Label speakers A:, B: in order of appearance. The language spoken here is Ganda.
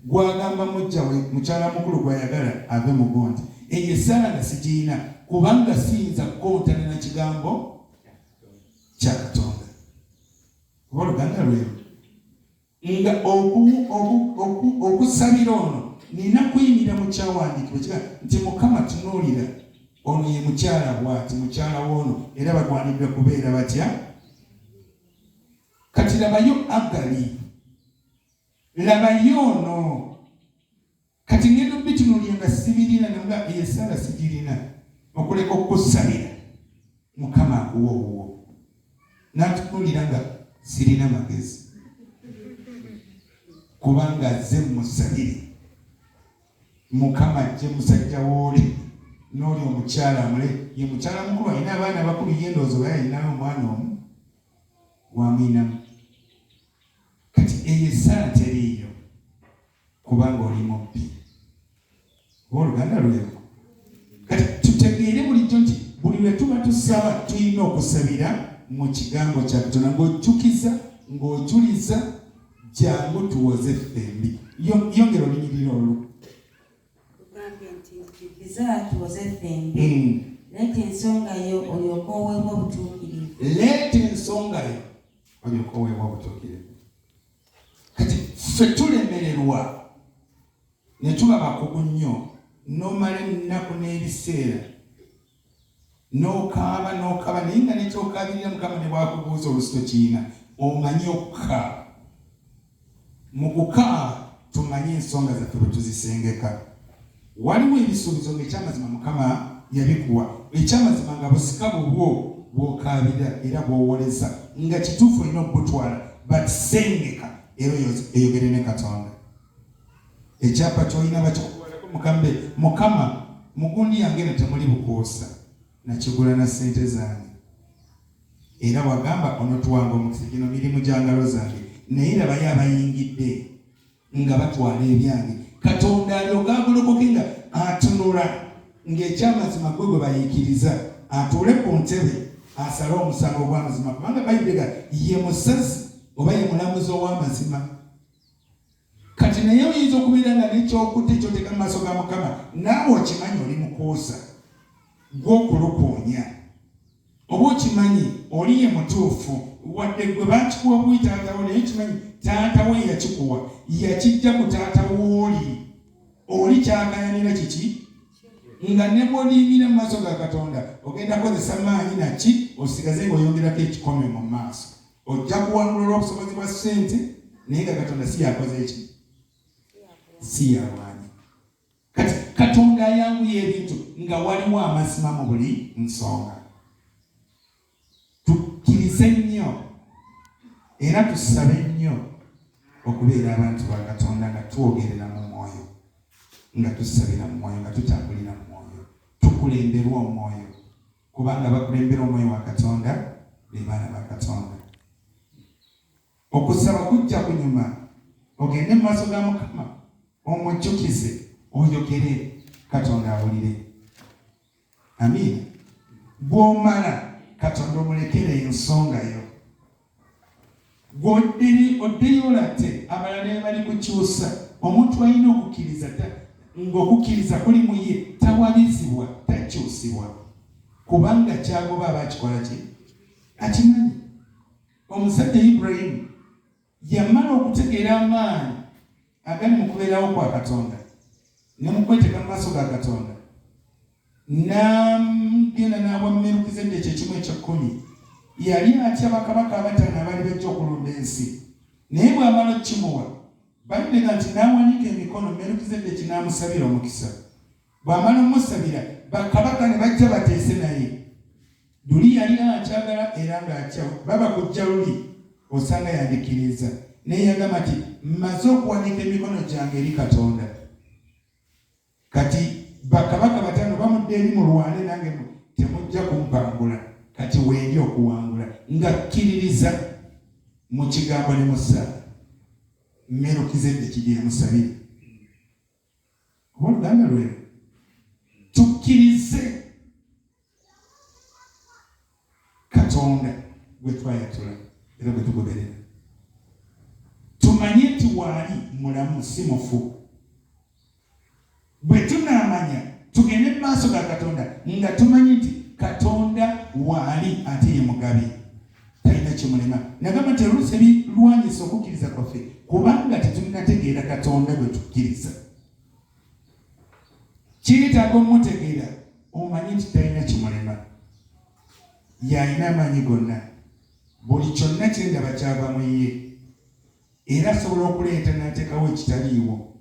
A: Gwagamba mujja we mukyala mukulu gwayagala ave mu gundi. Eyo essaala nga sigiyina kubanga siyinza kukontana na kigambo kya Katonda. Oba oluganda lwero nga okusabira ono nina kuyimira mu kyawandiikibwa kiga nti Mukama tunuulira ono ye mukyala bwati mukyala w'ono era bagwanidde kubeera batya. Kati labayo Agali, labayo ono. Kati ngenda obitunulira nga sibirina, naga eyo esaala sigirina, okuleka okukusabira Mukama akuwa owuwo. Natunuulira nga sirina magezi, kubanga azze musabire Mukama ajje musajja wooli n'oli omukyala amule. Ye mukyala mukulu alina abaana bakulu, ye ndowooza oba yalinayo omwana omu gwamuyinamu. Kati eyo essaala teriiyo kubanga oli mubbi. Oba oluganda lwero. Kati tutegeere bulijjo nti buli lwe tuba tusaba tulina okusabira mu kigambo kya Katonda, ng'ojjukiza, ng'ojuliza, jangu tuwoze ffembi. Yongera olunyiriri olwo.
B: Tugambye nti nzijukiza tuwoze ffembi. Leeta ensonga yo olyoke oweebwe obutuukirivu.
A: Leeta ensonga yo olyoke oweebwe obutuukirivu. Kati ffe tulemererwa ne tuba bakugu nnyo, n'omala ennaku n'ebiseera n'okaaba n'okaaba, naye nga nekyokaabirira Mukama ne bwakubuuza olusi tokiyina. Omanyi okukaaba. Mu kukaaba tumanye ensonga zaffe bwe tuzisengeka. Waliwo ebisuubizo ng'ekyamazima Mukama yabikuwa, ekyamazima nga busika bubwo bw'okaabira era bw'owoleza, nga kituufu olina okubutwala, but sengeka era eyogere ne Katonda. Ekyapa ky'olina bakikuwalako mukambe, Mukama mu gundi yange eno temuli bukuusa, nakigula na ssente zange, era wagamba onotuwanga omukisa, gino mirimu gya ngalo zange, naye labayo abayingidde nga batwala ebyange. Katonda alyoke agolokoke nga atunula ng'ekyamazima gwe gwe bayiikiriza, atuule ku ntebe asale omusango ogw'amazima, kubanga Bayibuli ega ye musazi oba ye mulamuzi ow'amazima. Kati naye oyinza okubeera nga n'ekyokutte ky'oteeka mu maaso ga Mukama naawe okimanyi oli mukuusa gw'okulukuunya, oba okimanyi oli ye mutuufu, wadde gwe baakikuwa buwi taata wo, naye okimanyi taata wo eyakikuwa yakijja ku taata w'oli. Oli kyakayanira kiki? Nga ne bw'oliyimira mu maaso ga Katonda ogenda kukozesa maanyi naki osigaze ng'oyongerako ekikomyo mu maaso. Ojja kuwangula olw'obusobozi bwa ssente, naye nga Katonda si yakoze eki, si yalwanye. Kati Katonda ayanguya ebintu nga waliwo amazima mu buli nsonga. Tukkirize nnyo era tusabe nnyo okubeera abantu ba Katonda nga twogerera mu mwoyo, nga tusabira mu mwoyo, nga tutambulira mu mwoyo, tukulemberwa omwoyo. Kubanga abakulembera omwoyo wa Katonda be baana ba Katonda. Okusaba kujja kunyuma, ogende mu maaso ga Mukama omujjukize, oyogere Katonda awulire. Amiina. Bw'omala Katonda omulekere ensonga yo. Gwe oddeyo olate abalala ne bali kukyusa. Omuntu alina okukkiriza ng'okukkiriza kuli mu ye, tawabizibwa, takyusibwa, kubanga ky'agoba aba akikola ki? Akimanyi. Omusajja Ibulayimu yamala okutegeera amaanyi agali mu kubeerawo kwa Katonda ne mu kweteeka mu maaso ga Katonda, n'agenda n'awa Merukizeddeeki ekimu eky'ekkumi. Yali atya bakabaka abataano abaali bajja okulumba ensi. Naye bw'amala okukimuwa, Bayibuli egamba nti n'awanika emikono, Merukizeddeeki n'amusabira omukisa. Bw'amala omusabira, bakabaka ne bajja bateese naye. Luli yali akyagala era ng'atya baba kujja luli osanga yandikkiriza, naye yagamba nti mmaze okuwanika emikono gyange eri Katonda. Kati bakabaka bataano bamudde eri mulwane nange temujja kumpangula, kati wendi okuwangula nga kkiririza mu kigambo ne mu ssaala Merukizedeki gye yamusabira. Oba oluganda lwe tukkirize Katonda gwe twayatula era gwe tugoberera. Tumanye Tumanye nti waali mulamu, si mufu. Bwe tunaamanya, tugende mu maaso ga Katonda nga tumanyi nti Katonda waali ate ye mugabi, talina kimulema. Nagamba nti oluusi ebirwanyisa okukkiriza kwaffe kubanga tetunnategeera Katonda gwe tukkiriza. Kyetaaga omutegeera, omanye nti talina kimulema, y'alina amaanyi gonna, buli kyonna kyendaba kyava mu ye, era asobola okuleeta n'ateekawo ekitaliiwo.